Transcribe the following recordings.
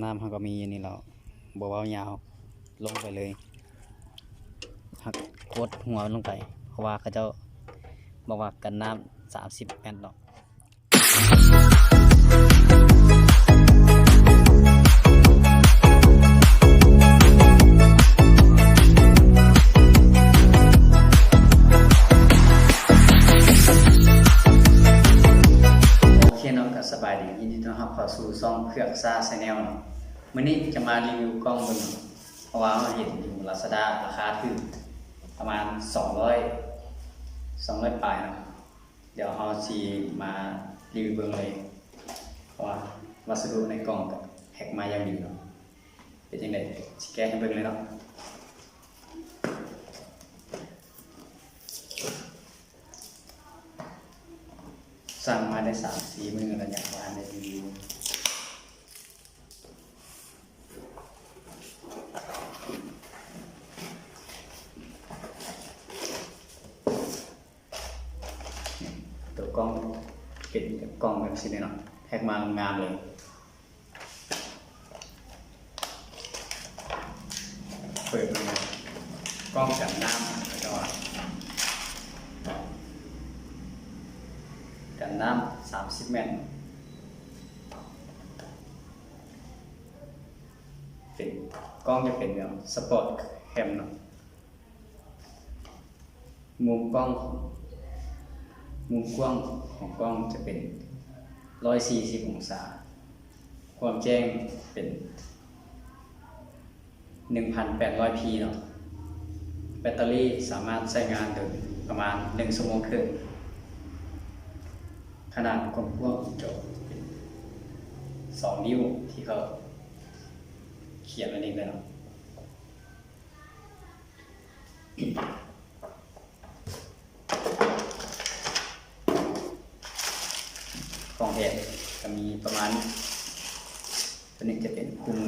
ນ້ຳເຮົາກໍມີຢູ່ນີ້ແລ້ວ ບໍ່ເວົ້າຍາວ ລົງໄປເລີຍ ຮັກກົດຫົວມັນລົງໄປ ເພາະວ່າເຂົາເຈົ້າບອກວ່າກັນນ້ຳສາມສິບແມັດເນາະ. ໂອເຄເນາະ ກໍສະບາຍດີ ຍິນດີຕ້ອນຮັບເຂົ້າສູ່ຊ່ອງເຜືອກຊາ Channel ເນາະ. ມື້ນີ້ຈະມາຣີວິວກ້ອງເບິ່ງ ເພາະວ່າເຮົາເຫັນຢູ່ Lazada ລາຄາຖືກ ປະມານສອງຮ້ອຍ ສອງຮ້ອຍປາຍເນາະ. ດຽວເຮົາຊິມາຣີວິວເບິ່ງເລີຍ ເພາະວ່າວັດສະດຸໃນກ່ອງກໍແພັກມາຢ່າງດີເນາະ. ເປັນຈັ່ງໃດ ຊິແກະໃຫ້ເບິ່ງເລີຍເນາະ. ສັ່ງມາໄດ້ສາມສີ່ມື້ແລ້ວ ຍັງບໍ່ທັນໄດ້ຣີວິວ. ໂຕກ້ອງເປັນກ້ອງແບບຊີ້ເລີຍເນາະ ແພັກມາງາມເລີຍ. ເປີດເບິ່ງ ກ້ອງກັນນ້ຳ ແລ້ວກໍກັນນ້ຳສາມສິບແມັດ. ເປັນ ກ້ອງຈະເປັນແນວ Sport Cam ເນາະ. ມຸມກ້ອງ ມຸມກວ້າງຂອງກ້ອງຈະເປັນຮ້ອຍສີ່ສິບອົງສາ, ຄວາມແຈ້ງເປັນໜຶ່ງພັນແປດຮ້ອຍພີເນາະ. ແບັດເຕີຣີສາມາດໃຊ້ງານໄດ້ປະມານໜຶ່ງຊົ່ວໂມງເຄິ່ງ. ຂະໜາດຄວາມກວ້າງຂອງຈໍເປັນສອງນິ້ວ ທີ່ເຂົາຂຽນໄວ້ນີ້ເລີຍເນາະ. ຂອງແຖມກໍມີປະມານ ຕົວນີ້ຈະເປັນຄູ່ມື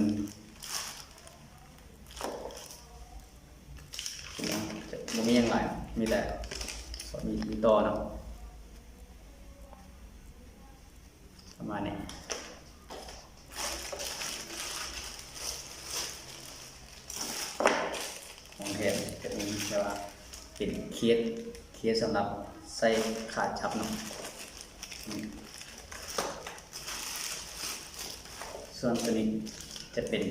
ຈະບໍ່ມີຫຍັງຫຼາຍ ມີແຕ່ ມີ ມີຕໍ່ເນາະ. ປະມານນີ້ ຂອງແຖມຈະມີແບບວ່າເປັນເຄສ ເຄສສຳລັບໃສ່ຂາຈັບເນາະ. ສ່ວນຕົວນີ້ຈະເປັນ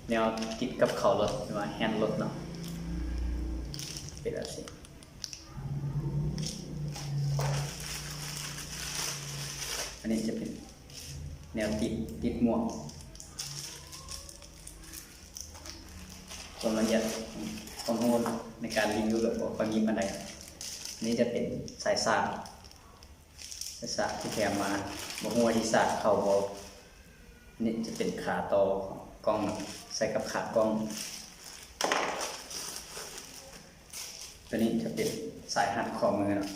ແນວຕິດກັບເຂົາລົດ ຫຼືວ່າແຮນລົດເນາະ ເປັນແບບນີ້. ອັນນີ້ຈະເປັນແນວຕິດ ຕິດໝວກ. ຄວາມລະອຽດ ຄວາມຮູ້ໃນການຣີວິວກໍບໍ່ຄ່ອຍມີປານໃດ. ອັນນີ້ຈະເປັນສາຍສາກ ສາກທີ່ແຖມມາ ບໍ່ຮູ້ວ່າຊິສາກເຂົ້າບໍ່. ນີ້ຈະເປັນຂາຕໍ່ຂອງກ້ອງ ໃສ່ກັບຂາກ້ອງ. ຕົວນີ້ຈະເປັນສາຍຮັດຂໍ້ມືເນາະ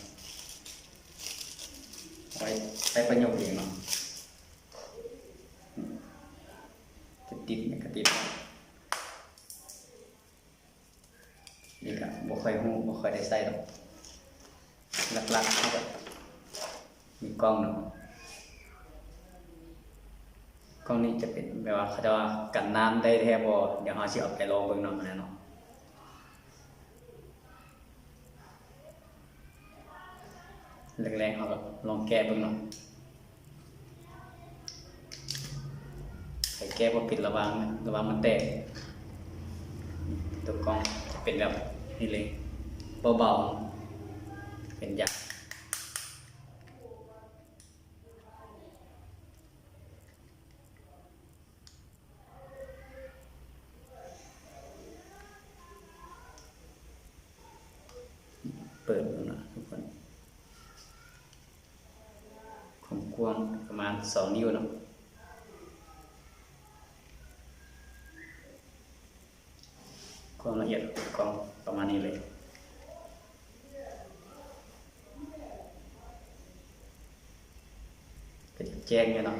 ໄວ້ໃຊ້ປະໂຫຍດເອງເນາະ. ຈະຕິດ ມັນກະຕິດ. ນີ້ກະບໍ່ຄ່ອຍຮູ້ ບໍ່ຄ່ອຍໄດ້ໃຊ້ດອກ. ຫຼັກໆ ເຮົາກະມີກ້ອງເນາະ. ກ້ອງນີ້ຈະເປັນແບບວ່າ ເຂົາເຈົ້າວ່າກັນນ້ຳໄດ້ແທ້ບໍ່? ດຽວເຮົາຊິເອົາໄປລອງເບິ່ງເນາະ ອັນນັ້ນເນາະ. ແລກໆ ເຮົາກໍລອງແກະເບິ່ງເນາະ. ໃຜແກະບໍ່ເປັນລະວັງ ລະວັງມັນແຕກ. ຕົວກ້ອງເປັນແບບນີ້ເລີຍ ເບົາໆ ເປັນຢາງ. ເປີດເບິ່ງເນາະທຸກຄົນ ຄວາມກວ້າງປະມານສອງນິ້ວເນາະ. ຄວາມລະອຽດຂອງກ້ອງປະມານນີ້ເລີຍ ກໍຈະແຈ້ງຢູ່ເນາະ.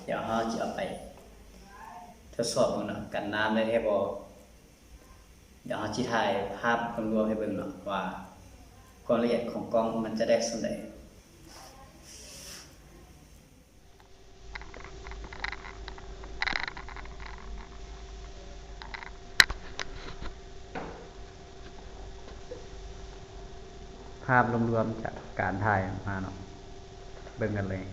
ດຽວເຮົາຈະເອົາໄປທົດສອບເບິ່ງເນາະ ກັນນ້ຳໄດ້ແທ້ບໍ່. ດຽວເຮົາຈະຖ່າຍພາບລວມໆໃຫ້ເບິ່ງເນາະ ວ່າຄວາມລະອຽດຂອງກ້ອງມັນຈະໄດ້ສ່ຳໃດ. ພາບລວມໆຈາກການຖ່າຍມາເນາະ ເບິ່ງກັນເລີຍ.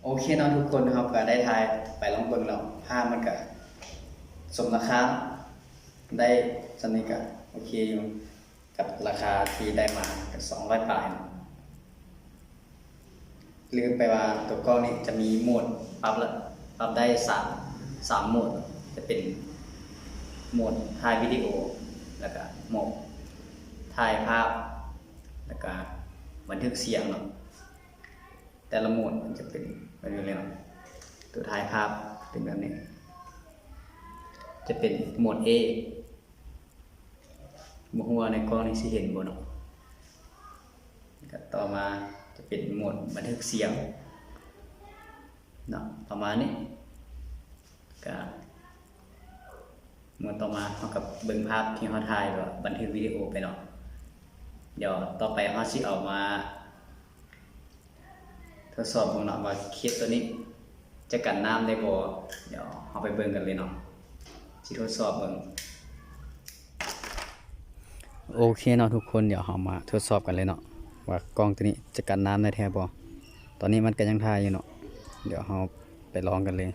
ໂອເຄເນາະທຸກຄົນ, ເຮົາກະໄດ້ຖ່າຍໄປລອງເບິ່ງແລ້ວ ພາບມັນກະສົມລາຄາ ໄດ້ສ່ຳນີ້ກະໂອເຄຢູ່ ກັບລາຄາທີ່ໄດ້ມາກະສອງຮ້ອຍປາຍເນາະ. ລືມໄປວ່າຕົວກ້ອງນີ້ຈະມີໂໝດປັບລະ ປັບໄດ້ສາມ ສາມໂໝດ, ຈະເປັນໂໝດຖ່າຍວິດີໂອ ແລ້ວກະໂໝດຖ່າຍພາບ ແລ້ວກະບັນທຶກສຽງເນາະ. ແຕ່ລະໂໝດມັນຈະເປັນແບບນີ້ເລີຍເນາະ. ຕົວຖ່າຍພາບເປັນແບບນີ້ ຈະເປັນໂໝດ A ບໍ່ຮູ້ວ່າໃນກ້ອງນີ້ຊິເຫັນບໍ່ເນາະ. ກະຕໍ່ມາຈະເປັນໂໝດບັນທຶກສຽງເນາະ ປະມານນີ້. ກະໂໝດຕໍ່ມາເຮົາກະເບິ່ງພາບທີ່ເຮົາຖ່າຍ ຫຼືວ່າບັນທຶກວິດີໂອໄປເນາະ. ດຽວຕໍ່ໄປເຮົາຊິເອົາມາ ທົດສອບເບິ່ງເນາະວ່າເຄສໂຕນີ້ຈະກັນນ້ຳໄດ້ບໍ່. ດຽວເຮົາໄປເບິ່ງກັນເລີຍເນາະ, ຊິທົດສອບເບິ່ງ. ໂອເຄເນາະທຸກຄົນ, ດຽວເຮົາມາທົດສອບກັນເລີຍເນາະ ວ່າກ້ອງໂຕນີ້ຈະກັນນ້ຳໄດ້ແທ້ບໍ່. ຕອນນີ້ມັນກະຍັງຖ່າຍຢູ່ເນາະ, ດຽວເຮົາໄປລອງກັນເລີຍ.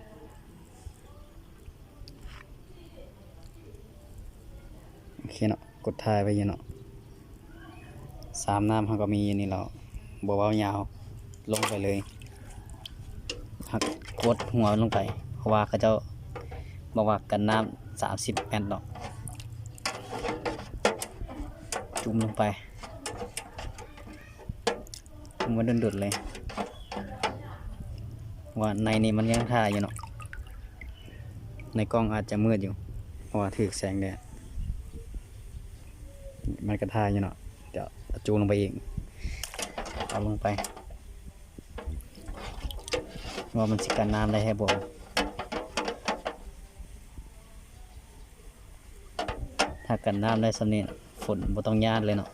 ໂອເຄເນາະ, ກົດຖ່າຍໄວ້ຢູ່ເນາະ. ສາມນ້ຳເຮົາກະມີຢູ່ນີ້ແລ້ວ, ບໍ່ເວົ້າຍາວ ລົງໄປເລີຍ. ເຮົາກົດຫົວລົງໄປ ເພາະວ່າເຂົາເຈົ້າບອກວ່າກັນນ້ຳສາມສິບແມັດເນາະ. ຈຸ່ມລົງໄປ. ມັນດົນໆເລີຍ ວ່າໃນນີ້ມັນຍັງຖ່າຍຢູ່ເນາະ, ໃນກ້ອງອາດຈະມືດຢູ່ ເພາະວ່າຖືກແສງແດດ. ມັນກະຖ່າຍຢູ່ເນາະ, ດຽວເອົາຈູມລົງໄປອີກ ເອົາລົງໄປ ວ່າມັນຊິກັນນ້ຳໄດ້ແທ້ບໍ່. ຖ້າກັນນ້ຳໄດ້ສ່ຳນີ້ ຝົນບໍ່ຕ້ອງຢ້ານເລີຍເນາະ.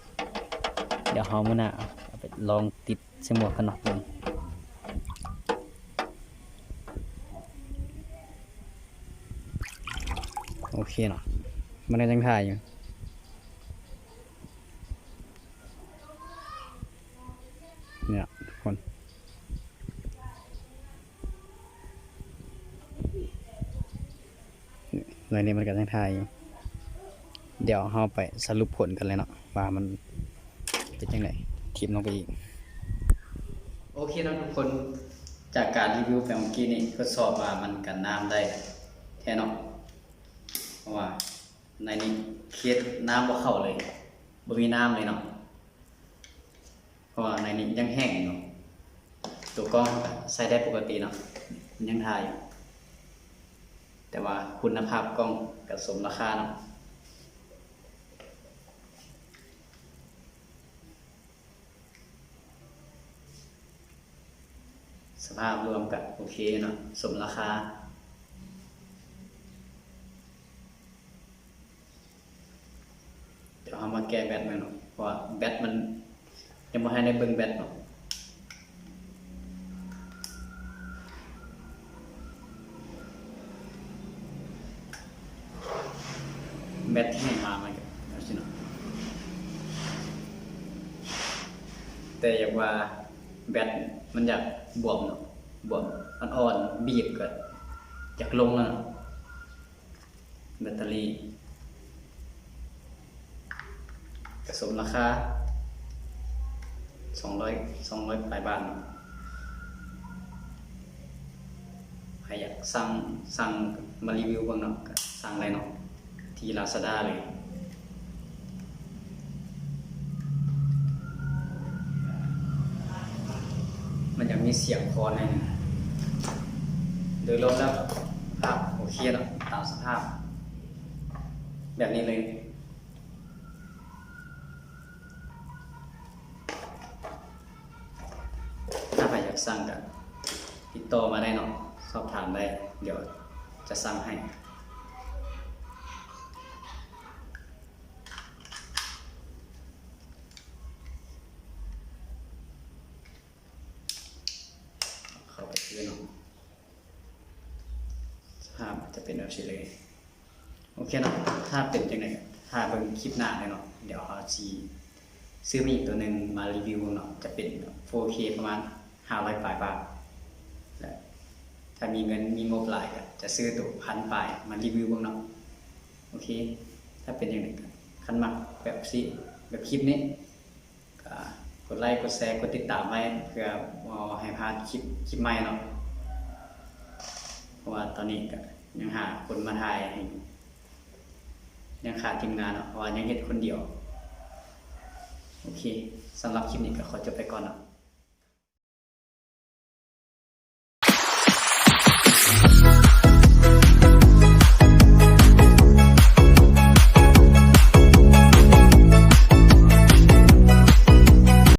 ດຽວເຮົາມື້ໜ້າເອົາໄປລອງຕິດໃສ່ໝວກກັນນັອກເບິ່ງ. ໂອເຄເນາະ, ມັນກະຍັງຖ່າຍຢູ່. ເນຍທຸກຄົນ, ໃນນີ້ມັນກະຍັງຖ່າຍຢູ່. ດຽວເຮົາໄປສະຫຼຸບຜົນກັນເລີຍເນາະ ວ່າມັນເປັນຈັ່ງໃດ. ຖິ້ມລົງໄປອີກ. ໂອເຄເນາະທຸກຄົນ, ຈາກການຣີວິວໄປເມື່ອກີ້ນີ້ ທົດສອບວ່າມັນກັນນ້ຳໄດ້ແທ້ເນາະ, ເພາະວ່າໃນນີ້ເຄສນ້ຳບໍ່ເຂົ້າເລີຍ, ບໍ່ມີນ້ຳເລີຍເນາະ. ເພາະວ່າໃນນີ້ຍັງແຫ້ງຢູ່ເນາະ, ຕົວກ້ອງກະໃຊ້ໄດ້ປົກກະຕິເນາະ, ຍັງຖ່າຍຢູ່. ແຕ່ວ່າຄຸນນະພາບກ້ອງກະສົມລາຄາເນາະ. ສະພາບລວມກະໂອເຄເນາະ, ສົມລາຄາ. ດຽວເຮົາມາແກະແບັດມັນເນາະ, ເພາະວ່າແບັດມັນ ຍັງບໍ່ທັນໄດ້ເບິ່ງແບັດເນາະ. ແບັດທີ່ໃຫ້ມາມັນກະແບບຊີ້ເນາະ, ແຕ່ຢາກວ່າແບັດມັນຢາກບວມເນາະ, ບວມອ່ອນໆ ບີບກະຢາກລົງແລ້ວເນາະ. ແບັດເຕີຣີກະສົມລາຄາ ສອງຮ້ອຍ ສອງຮ້ອຍປາຍບາດເນາະ. ໃຜຢາກສັ່ງ ສັ່ງມາຣີວິວເບິ່ງເນາະ ກະສັ່ງໄດ້ເນາະ ທີ່ລາຊາດ້າເລີຍ. ມັນຍັງມີສຽງຄໍໜ້ອຍໜຶ່ງ. ໂດຍລວມແລ້ວ ພາບໂອເຄເນາະ, ຕ ສະພາບແບບນີ້ເລີຍ. ຖ້າໃຜຢາກສັ່ງກໍຕິດຕໍ່ມາໄດ້ເນາະ, ສອບຖາມໄດ້, ດຽວຈະສັ່ງໃຫ້. ເຂົ້າໄປເລີຍເນາະ, ສະພາບຈະເປັນແບບຊີ້ເລີຍ. ໂອເຄເນາະ, ຖ້າເປັນຈັ່ງໃດກໍຖ້າເບິ່ງຄລິບໜ້າເລີຍເນາະ. ດຽວເຮົາຊິຊື້ມາອີກຕົວໜຶ່ງມາຣີວິວເບິ່ງເນາະ, ຈະເປັນ ໂຟເຄ ປະມານຫ້າຮ້ອຍປາຍບາດ, ແລະ ຖ້າມີເງິນມີງົບຫຼາຍກໍຈະຊື້ໂຕພັນປາຍມາຣີວິວເບິ່ງເນາະ. ໂອເຄ, ຖ້າເປັນຈັ່ງໃດກໍ ຄັນມັກແບບຊີ້ ແບບຄລິບນີ້ ກໍກົດໄລ ກົດແຊ ກົດຕິດຕາມໄວ້ ເພື່ອບໍ່ໃຫ້ພາດຄລິບ ຄລິບໃໝ່ເນາະ. ເພາະວ່າຕອນນີ້ກໍຍັງຫາຄົນມາຖ່າຍໃຫ້ຢູ່, ຍັງຂາດທີມງານເນາະ, ເພາະວ່າຍັງເຮັດຄົນດຽວ. ໂອເຄ, ສຳລັບຄລິບນີ້ກໍຂໍຈົບໄປກ່ອນເນາະ.